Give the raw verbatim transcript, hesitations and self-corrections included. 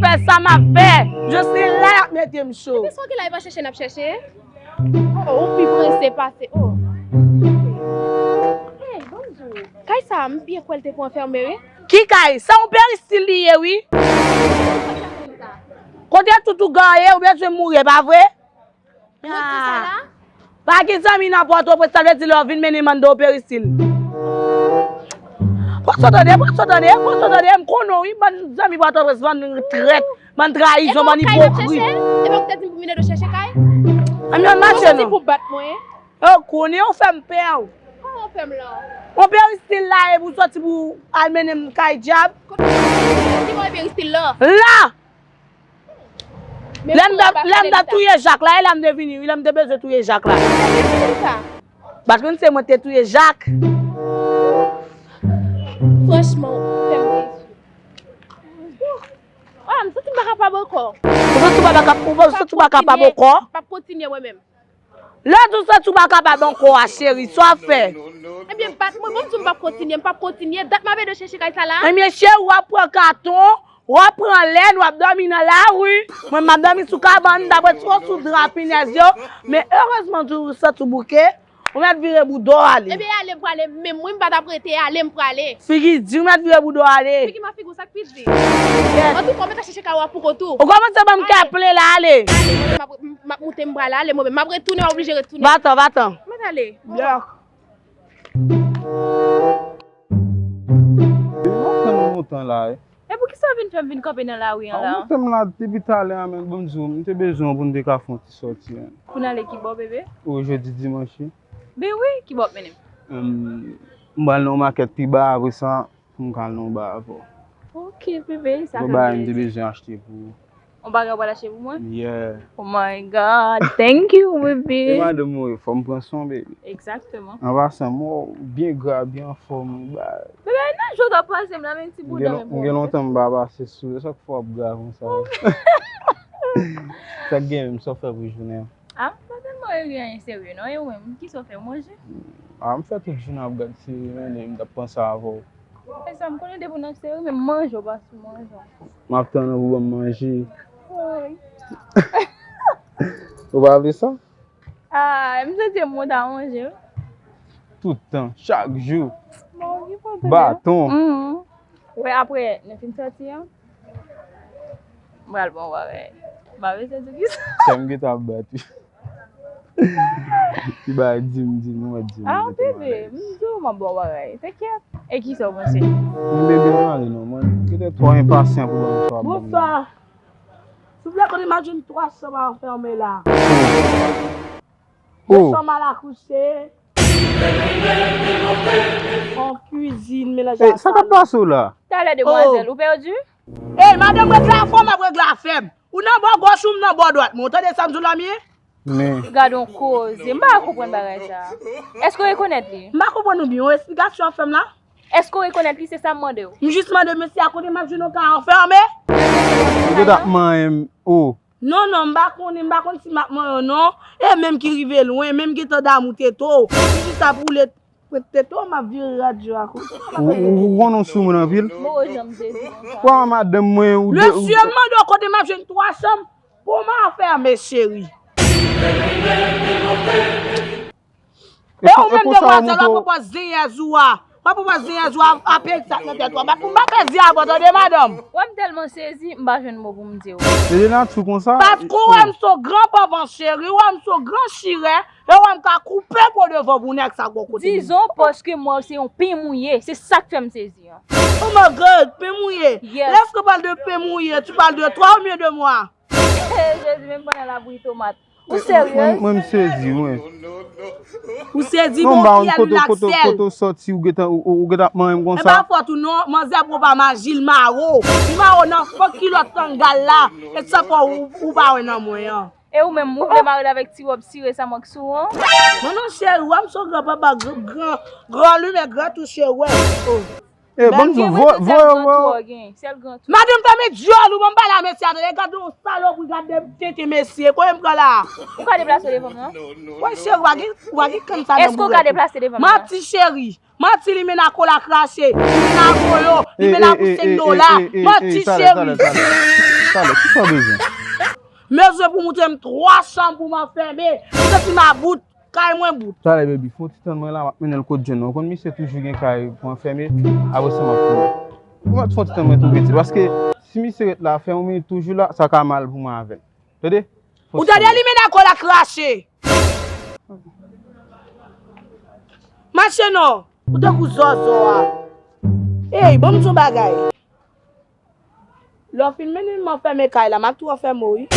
Fè sa m ap fè. Jocelyn la y ap mete m cho. Epi sa w gen la, e pa chèche n ap chèche? Oh, ou pi prese pase. Oh. Hey, bonjou. Kay sa, m byen kwè l te pou anfème, wi. Ki kay? Sa yon peristil li ye, wi. Kote tout ou gaye, ou bezwen mouri, pa vre? Mwen di sa la? Pa gen zanmi nan Pòtoprens, sa vle di lè w vin mennen m anndan w peristil. Pran sa w tande, pran sa w tande, pran sa w tande, m konnen w wi, bann zanmi Pòtoprens, bann trèt, bann trayizon, bann ipokrit. Epi w te di m pou m vin ede w chèche kay? Ann, ann mache non. Ou santi pou bat mwen? Ou konnen w fè m pè w. Kòman w fè m la? Yon peristil la, epi w soti pou al mennen m kay dyab. Kote w soti? Ki bò peristil la? La! Lè m t ap, lè m t ap touye Jak la, e la m te vini wi, lè m te bezwen touye Jak la. Ou te vin pou sa? Paske se mwen te touye Jak. Franchman, ou fè m desi. Ah, m santi m pa kapab ankò. Ou santi w pa kapab, ou santi w pa kapab ankò? M p ap kontinye mwen menm. Lè w di w santi w pa kapab ankò a, cheri, sa w ap fè? Ebyen, bat mwen, bon, m di w m p ap kontinye, m p ap kontinye. Dat m ap ede w chèche kay sa la. Ebyen, cheri, w ap pran katon, w ap pran lèn, w ap dòmi nan lari. Mwen, m ap dòmi sou kabann, m t ap ret sou, sou dra pinèz yo. Men erezman, w di w santi w bouke, ou mèt vire bouda w ale. Ebyen, ale, m prale menm, wi, m pa t ap rete, ale, m prale. Figi di, ou mèt vire bouda w ale. Figi m ap figi w, sa k pi di. Yes. Antouka, w mèt al chèche kay ou a pou kont ou. Ou kòmanse ban m kè plen la, ale. Ale, mwen menm, m ap, m ap moute, m prale, ale, mwen menm, m ap retounen, w oblije retounen. Va-t-an, va-t-an. Mèt ale. Blòk. M ap tann ou lontan la, wi. E poukisa w vin fè m vin kanpe nan lari an la? A, ou mete m la depi talè a, men bon, m di w, m te bezwen w pou n te ka fè yon ti sòti, en. Pou n ale ki bò, bebe? O, jodi dimanch, wi. Ben wi, ki bò w ap mennen m? Em, m pral nan yon makèt pi ba, apre sa, pou m ka al nan yon bagay avè w. Ok, bebe, sa fè m plezi. Yon bagay m te bezwen achte pou ou. Yon bagay w pral achte pou mwen? Yeah. Oh my God, thank you, bebe. E madanm mwen, fò m pran swen w, bebe. Egzakteman. An pasan, m wè w byen gra, byen anfòm, wi, ba. Bebe, nan jou w t ap pase m la, men ti bouda, men bon. M gen lontan m pa pase sou ou, sa k fè w ap gra konsa? Sa k gen menm, sa w fè pou jounen an? Ah, m pa tèlman regle anyen serye non, e ou menm, kisa w fè, w manje? Ah, m fè tout jounen ap gad seri, men m t ap panse avè w. E sa m konnen depi w nan seri, men manje w pa sou manje. M ap tann ou pou ban m manje. Wi. Ou pa vle sa? Ah, m santi m wont a manje, wi. Tout tan, chak jou. Bon, ki pwoblèm? Baton. Mhm. Wè, apre, nou fin sòti an, m pral bon bagay. M pa bezwen di kisa. Kè m gentan ap bat, wi. Ti bagay di m, di m, ou mèt di m. Ah, bebe, m di w m ap ba w bagay. Tenkèt. E kisa w panse? Men bebe, ann ale non, mwen gentan twò enpasyan pou ban m sa w ap ban m. Bonswa. Souple, kote m ap jwenn twa chanm anfème la? Oh. De chanm al akouche. Yon kwizin melanje a salon. Sa k ap pase w la? Talè, demwazèl, ou pèdi? Ey, madanm, regle afè w, m ap regle afè m. Ou nan bò gòch ou, m nan bò dwat mwen. Ou tande sa m di w la, Mie? Men. Gad on koze. M pa ka konprann bagay sa. Èske w rekonèt li? M pa konprann ou byen. Yon esplikasyon w ap fè m la? Èske w rekonèt li? Se sa m mande w. M jis mande mesye a kote m ap jwenn yon kay anfème. Ou gentan ap manyen m, o. Non, non, m pa konnen, m pa konn si m ap manyen w non. E menm ki rive lwen, menm gentan damou tete w. M jis ap woule Mwen te tou m ap vire radyo a kote. Ou, ou, ou konnen w sou moun anpil? Mwen janm sezi konsa. Pran madanm mwen ou de ou. Mesye, m mande w kote m ap jwenn twa chanm pou m anfème, cheri. E ou menm demwazèl, w ap pran pòz zenyèz ou a. W ap pran pòz zenyèz ou a, ap egzak nan tèt ou a. Pou m pa pèdi avè w, tande, madanm. Wè m tèlman sezi, m pa jwenn mo pou m di w. E de nati konsa. Paske w wè m se yon gran panpan, cheri, w wè m se yon gran chirè. E wè m ka koupe po devan pou nèg sa gwo kote. Dizon, paske m wè w se yon pen mouye, se sa k fè m sezi an. Oh my God, pen mouye? Yes. Lorsqu'on parle de pen mouye, tu parles de toi ou bien de moi? Jezi, menm pandan labri tomat. Ou serye? Mwen, mwen, m sezi, mwen. Ou sezi, bon, kiyè l, Axel? Kote w sòti, ou gentan, ou, ou, ou gentan ap manyen m konsa? E pa fòt ou non, manzè pran pa maji, l mare w. Li mare w nan fon kilòt tanga l la. E sa fè w, ou pa wè nan mwen an. E ou menm, ou vle mare l avèk ti wòb sire sa mank sou an? Non, non, cheri, wè m se yon gran papa, gran, gran, gran limen, gran touche, wè. E, ban m di w, voye, voye, voye. Madanm, fèmen dyòl ou, ban m pale a mesye a, tande, gade yon salopri, gade tenten mesye, kote m pran la? Ou ka deplase w devan m, non? Wè, cheri, w a gen, w a gen kann sa nan bourèt ou. Èske w ka deplase devan m, non? Manti, cheri. Manti, li mennen a kola krache, li mennen a goyo, li mennen a pou senk dola. Manti, cheri. Talè, kisa w bezwen? M bezwen pou moutre m twa chanm pou m anfème. M santi m about, kay mwen bout. Talè, baby, fè yon ti tann mwen la, m ap mennen l kot John. Ou konn misye toujou gen kay pou anfème, apre sa m ap tounen. Ou mèt fè yon ti tann mwen tou piti, paske si misye ret la, fè yon minit toujou la, sa ka mal pou mwen avè l. Tande? Ou tande li mennen kò la krache. Mache non, ou tankou zòzò a. Ey, ban m di yon bagay. Lè w fin mennen m anfème kay la, m ap tou anfème w wi.